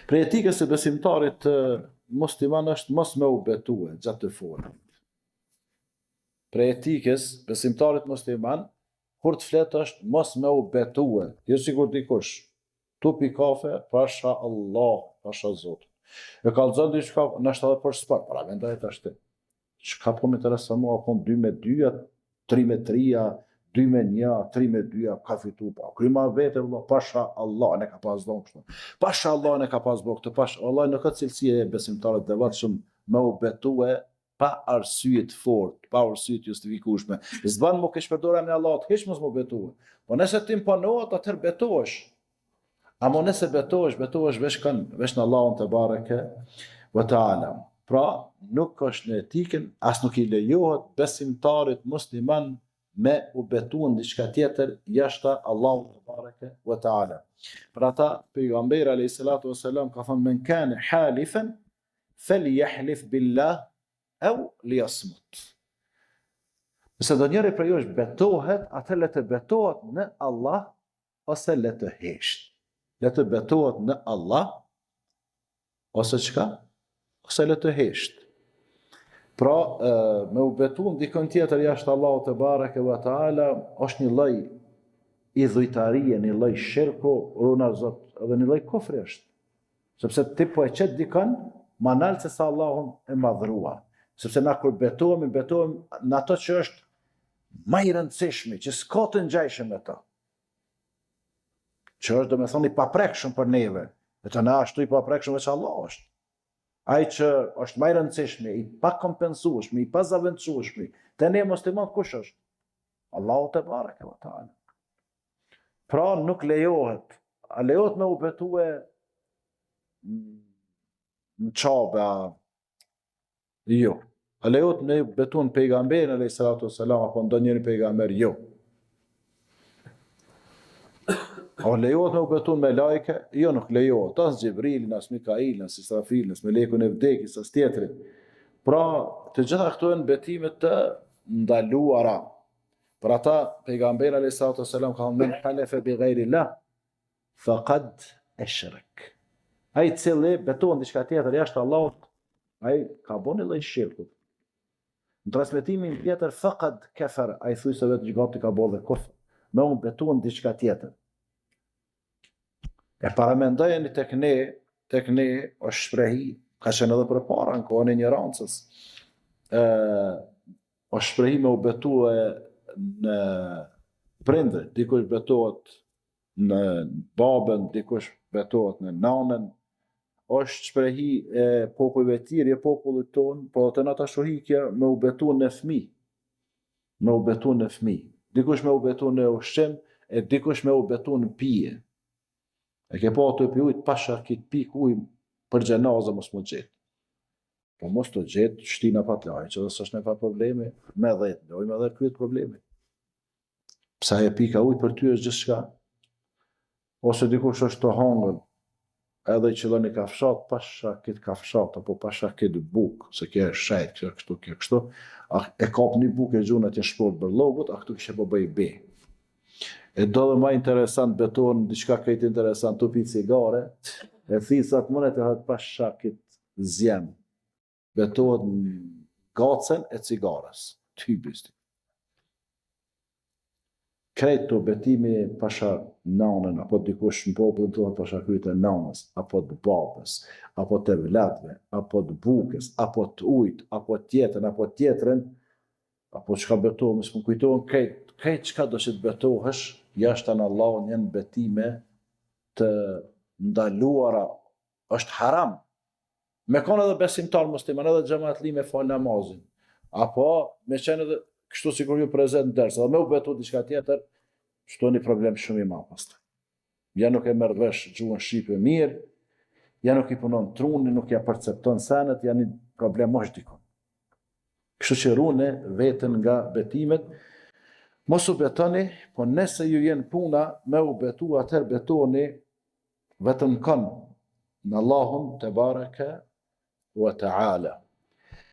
Prej etikës së besimtarit musliman është mos me u betue gjatë të folit. Prej etikës besimtarit musliman kur të flet është mos me u betue, jo sikur dikush tu pi kafe, pasha Allah, pasha Zotin. E kallzon diçka, nashta edhe për sport, paramendoje tash ti. Çka po më intereson mua, kon 2 me 2, 3 me 3, 2 me 1, 3 me 2, ka fitu, pa. Kry ma vete, vëlla, pasha Allah, ne ka pas dhonë kështu. Pasha Allah, ne ka pas bo këtë, pasha Allah, nuk është cilësi e besimtarit të devotshëm me u betue pa arsye të fortë, pa arsye të justifikueshme. S'ban me keqpërdor emrin e Allahut, hiç mos m'u betue. Po nëse ti imponohet, atëherë betohesh. Amo nëse betohesh, betohesh veç kan, veç në Allahun tebareke ve teala. Pra, nuk është në etikën, as nuk i lejohet besimtarit musliman me u betu në diçka tjetër jashta Allahut tebareke ve teala. Për ata pejgamberi alayhi salatu wasalam ka thënë men kana halifen fel jahlif billah ev lijasmut. Nëse ndonjëri prej jush betohet, atëherë le të betohet në Allah ose le të hesht. Le të betohet në Allah ose çka? Ose le të hesht. Pra, e, me u betu në dikën tjetër jashtë Allahut tebareke ve teala, është një lloj idhujtarie, një lloj shirku, runa Zot, edhe një lloj kufri është. Sepse ti po e qet dikën ma nalt se sa Allahun e madhruar. Sepse na kur betohemi, betohemi në ato që është ma i rëndësishmi, që s'ka të ngjajshëm me të. Që është domethonë i paprekshëm për neve. E te na ashtu i paprekshëm veç Allah është. Ai që është ma i rëndësishmi, i pakompensueshmi, i pazavendësueshmi, te ne muslimanët kush është? Allahu tebareke ve teala. Pra nuk lejohet. A lejohet me u betue në Qabe, a? Jo. A lejohet me u betu në pejgamberin, alejhi salatu selam, apo ndonjërin pejgamber? Jo. A lejohet me u betu në melajke? Jo, nuk lejohet. As Xhibrilin, as Mikailin, as Israfilin, as melekun e vdekjes, as tjetrin. Pra, të gjitha këto janë betime të ndaluara. Për ata, pejgamberi alayhi salatu wasalam ka thënë men halefe bi ghairi lah faqad eshrak. Ai i cili betohet diçka tjetër jashtë Allahut, ai ka bo një lloj shirku. Në transmetimin tjetër faqad kafar, ai thuj se vetë gati ka bo dhe kufër, me u betu në diçka tjetër. E paramendojeni tek ne, tek ne është shprehi, ka qenë edhe përpara në kohën e injorancës. Ë është shprehi me u betue në prindër, dikush betohet në babën, dikush betohet në nanën, është shprehi e popujve tjerë, e popullit tonë, po te na tash u hi kjo me u betu në fmi, me u betu në fmi, dikush me u betu në ushqim, e dikush me u betu në pije. E ke pa tu pi ujë, pasha kit pikë ujë për xhenaze mos m'u gjetë. Po mos të gjetë, shtina pa të lajë, që dhe s'është naj problemi, me dhetë, lojmë edhe kryhet problemi. Pse ajo pika ujë për ty është gjithçka. Ose dikush është tu hangër, edhe i qëllon një kafshat, pasha këtë kafshat, apo pasha këtë bukë, se kjo e shejtë, kjo kështu, kjo kështu, a, e kap një bukë e gjun atje n'shportë bërllogut, a këtu kishe po bëj be. E do dhe ma interesant betohen diçka krejt interesant tu pi cigare, e thisat më të thotë pasha këtë zjem. Betohet në gacen e cigares. Ty bisti. Krejt to betimi pasha nanën, apo dikush në popullin tonë pasha kryet e nanës, apo të babës, apo të vlatve, apo të bukës, apo të ujt, apo tjetën, apo tjetrën, Apo çka betohem, s'më kujtohen krejt, krejt çka do që të betohesh, jashtë në Allahun janë betime të ndaluara, është haram. Me konë edhe besimtar musliman, edhe xhematli me falë namazin, apo me qenë edhe kështu sikur ju prezent në ders, edhe me u betu diçka tjetër, qëto një problem shumë i madh pastaj. Ja nuk e merr vesh gjuhën shqipe mirë, ja nuk i punon truni, nuk ja percepton senet, ja një problem është dikun. Kështu që rune veten nga betimet, mos u betoni, po nëse ju vjen puna me u betu, atëherë betoni vetëm kon në Allahun tebareke ve teala.